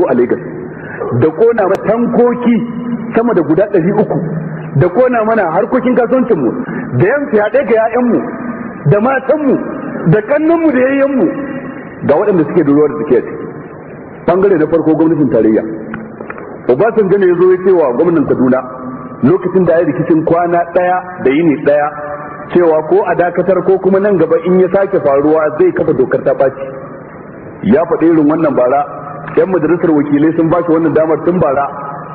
A Lagos da kona tankoki sama da guda 300, da kona mana harkokin kasuwancinmu, da yan fyaɗe ga 'ya'yanmu da matanmu da kannanmu da yayyanmu, ga waɗanda suke da ruwa da suke ciki. Bangare na farko, gwamnatin tarayya. Obasanjo ne ya zo ya ce wa gwamnan Kaduna, lokacin da ya rikicin kwana ɗaya da yini ɗaya, cewa ko a dakatar ko kuma nan gaba in ya sake faruwa zai kafa dokar ta ɓaci. Ya faɗi irin wannan bara. Yan majalisar wakilai sun ba shi wannan damar tun bara.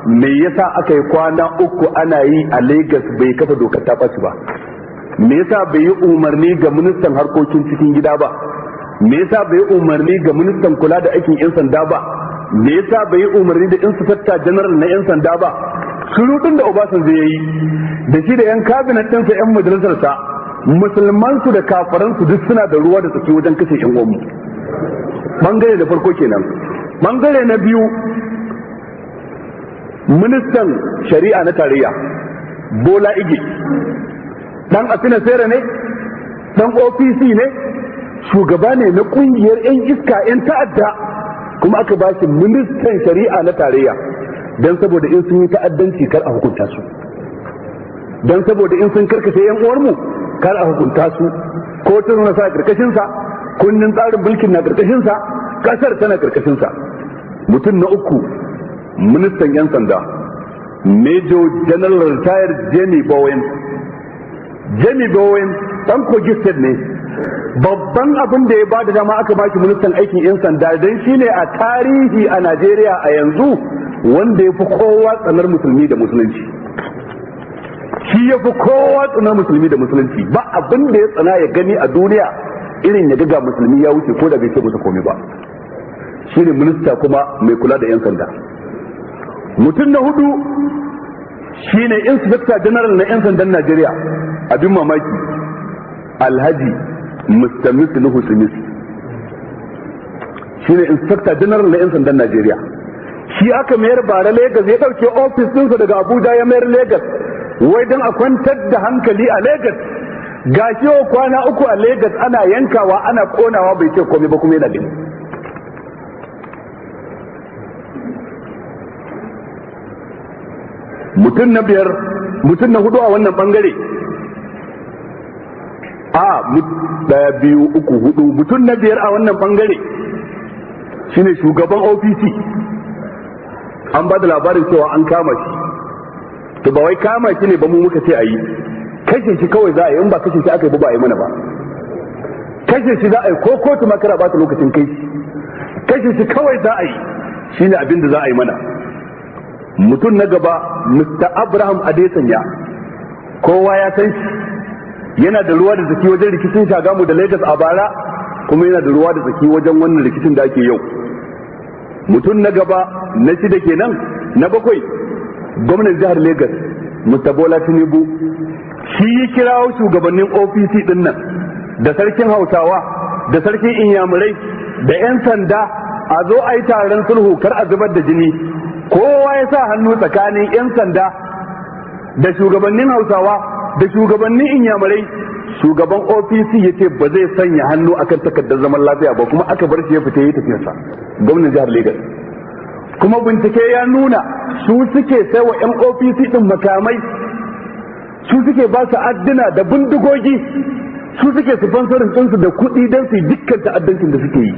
Me yasa aka yi kwana 3 ana yi a Lagos bai kafa dokar ta ɓaci ba? Me yasa bai yi umarni ga ministan harkokin cikin gida ba? Me yasa bai yi umarni ga ministan kula da aikin yan sanda ba? Me yasa bai yi umarni da inspector general na yan sanda ba? Surutun da Obasanjo ya yi da shi da yan cabinet ɗinsa, yan majalisarsa, musulman su da kafaran su, duk suna da ruwa da tsaki wajen kashe yan uwanmu. Bangare da farko kenan. Bangare na biyu, ministan shari'a na tarayya, Bola Ige, dan Afenifere ne, dan OPC ne, shugaba ne na kungiyar 'yan iska, 'yan ta'adda, kuma aka ba shi ministan shari'a na tarayya don saboda in sun yi ta'addanci kar a hukunta su, don saboda in sun karkace 'yan uwarmu kar a hukunta su. Kotun na sa karkashinsa, kundin tsarin mulkin na karkashinsa, kasar tana karkashinsa. Mutum na uku, ministan 'yan sanda, Major General Retired Jemmy Bowen. Jemmy Bowen dan Kogi State ne. Babban abin da ya ba da dama aka bashi ministan aikin 'yan sanda, don shine a tarihi a Najeriya a yanzu wanda ya fi kowa tsanar musulmi da musulunci. Shi ya fi kowa tsanar musulmi da musulunci. Ba abin da ya tsana ya gani a duniya irin ya ga musulmi ya wuce, ko da bai ce masa komai ba. Shine minista kuma mai kula da 'yan sanda. Mutum na hudu shine Inspector General na 'yan sandan Najeriya. Abin mamaki, Alhaji Mr. Nuhu Smith shine Inspector General na 'yan sandan Najeriya. Shi aka mayar bara Lagos, ya dauke ofis ɗinsa daga Abuja ya mayar Lagos, wai don a kwantar da hankali a Lagos. Ga shi kwana 3 a Lagos ana yankawa, ana konawa, bai ce komai ba, kuma yana gani. Mutum na biyar, mutum na hudu a wannan bangare, a daya, biyu, uku, hudu, mutum na biyar a wannan bangare shine shugaban OPC. An ba da labarin cewa an kama shi. To, ba wai kama shi ne ba mu muka ce a yi, kashe shi kawai za a yi. In ba kashe shi aka yi ba, ba a yi mana ba. Kashe shi za a yi, ko kotu makara ba ta lokacin kai shi. Kashe shi kawai za a yi, shine abin da za a yi mana. Mutum na gaba, Mr. Abraham Adesanya. Kowa ya san shi, yana da ruwa da tsaki wajen rikicin Shagamu da Lagos a bara, kuma yana da ruwa da tsaki wajen wannan rikicin da ake yau. Mutum na gaba, na shida kenan, na bakwai, gwamnan jihar Lagos, Mr. Bola Tinubu. Shi ya kirawo shugabannin OPC din nan, da sarkin Hausawa, da sarkin Inyamurai, da 'yan sanda, a zo a yi taron sulhu kar a zubar da jini. Kowa ya sa hannu tsakanin 'yan sanda da shugabannin Hausawa da shugabannin Inyamurai. Shugaban OPC ya ce ba zai sanya hannu akan takardar zaman lafiya ba, kuma aka bar shi ya fita yi tafiyarsa, gwamnan jihar Lagos. Kuma bincike ya nuna su suke sai wa 'yan OPC din makamai, su suke ba su adduna da bindigogi, su suke sponsorin ɗinsu da kuɗi don su yi dukkan ta'addancin da suke yi.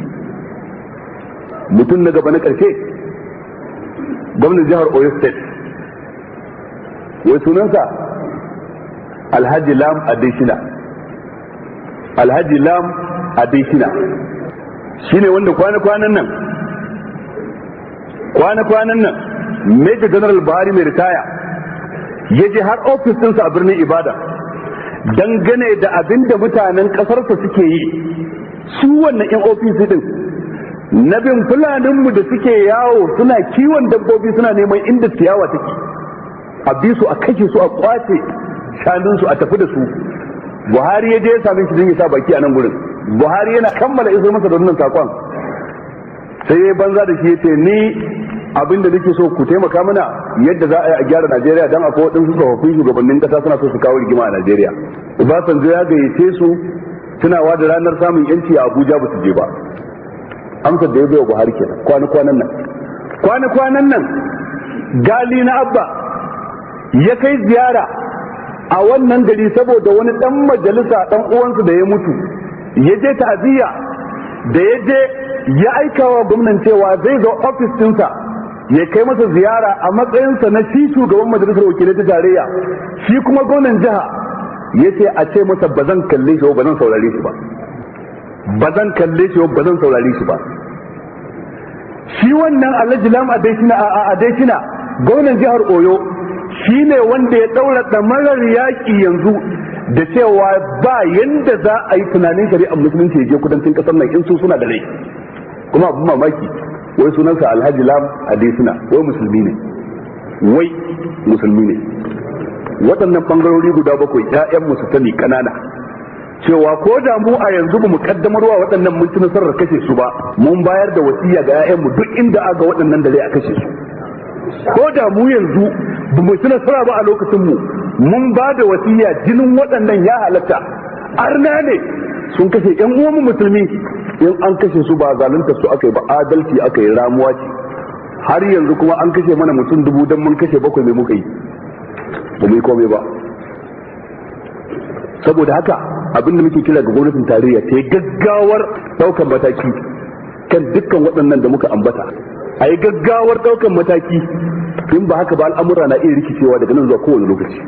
Mutum na gaba, na ƙarshe, gwamnan jihar Oyo State, wai sunansa Alhaji Lam Adeshina. Alhaji Lam Adeshina shine wanda kwana-kwanan nan Major General Buhari mai ritaya ya je har ofis ɗinsa a birnin Ibadan dangane da abin da mutanen ƙasarsa suke yi, su wannan 'yan ofis ɗin, na bin fulaninmu da suke yawo suna kiwon dabbobi, suna neman inda ciyawa take, a bi su a kashe su, a kwace shanunsu, a tafi da su. Buhari ya je ya same shi don ya sa baki a nan gurin. Buhari yana kammala isar masa da wannan sakon, sai ya banza da shi, ya ce, "Ni abin da nake so ku taimaka mana yadda za a yi a gyara Najeriya, dan akwai waɗansu tsofaffin shugabannin ƙasa suna so su kawo rigima a Najeriya." Obasanjo ya gayyace su tunawa da ranar samun yanci a Abuja, ba su je ba. Amsar da ya bai wa Buhari kenan kwana kwanan nan. Kwana-kwanan nan Gali na Abba ya kai ziyara a wannan gari saboda wani dan majalisa dan uwansu da ya mutu. Ya je ta'aziyya. Da ya je, ya aika wa gwamnan cewa zai zo ofis ɗinsa ya kai masa ziyara a matsayinsa na shi shugaban Majalisar Wakilai ta Tarayya. Shi kuma gwamnan jiha ya ce a ce masa ba zan kalle shi ba, zan saurare shi ba, ba zan kalle shi ba, zan saurare shi ba. Shi wannan Alhaji Lam Adesina, gwamnan jihar Oyo, shi ne wanda ya ɗaura ɗamarar yaƙi yanzu da cewa ba yanda za a yi tunanin shari'ar Musulunci ya je kudancin ƙasar nan in su suna da rai. Kuma abin mamaki, wai sunansa Alhaji Lam Adesina, wai musulmi ne, wai musulmi ne. Waɗannan ɓangarori guda bakwai, 'ya'yan su sani ƙanana cewa ko da mu a yanzu ba mu kaddamarwa waɗannan mun ci nasarar kashe su ba, mun bayar da wasiya ga 'ya'yanmu, duk inda aga waɗannan da zai a kashe su. Ko da mu yanzu ba mu ci nasara ba a lokacin mu, mun ba da wasiya jinin waɗannan ya halatta. Arna ne, sun kashe ƴan uwanmu musulmi. In an kashe su, ba zalunta su aka yi ba, adalci aka yi, ramuwa ce. Har yanzu kuma an kashe mana mutum 1000 dan mun kashe bakwai, mai muka yi? Ba mu yi komai ba. Saboda haka abin da muke kira ga gwamnatin tarayya, ta yi gaggawar daukan mataki kan dukkan waɗannan da muka ambata. A yi gaggawar daukan mataki. In ba haka ba, al'amura na iya rikicewa daga nan zuwa kowane lokaci.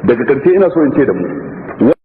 Daga ƙarshe ina so in ce da mu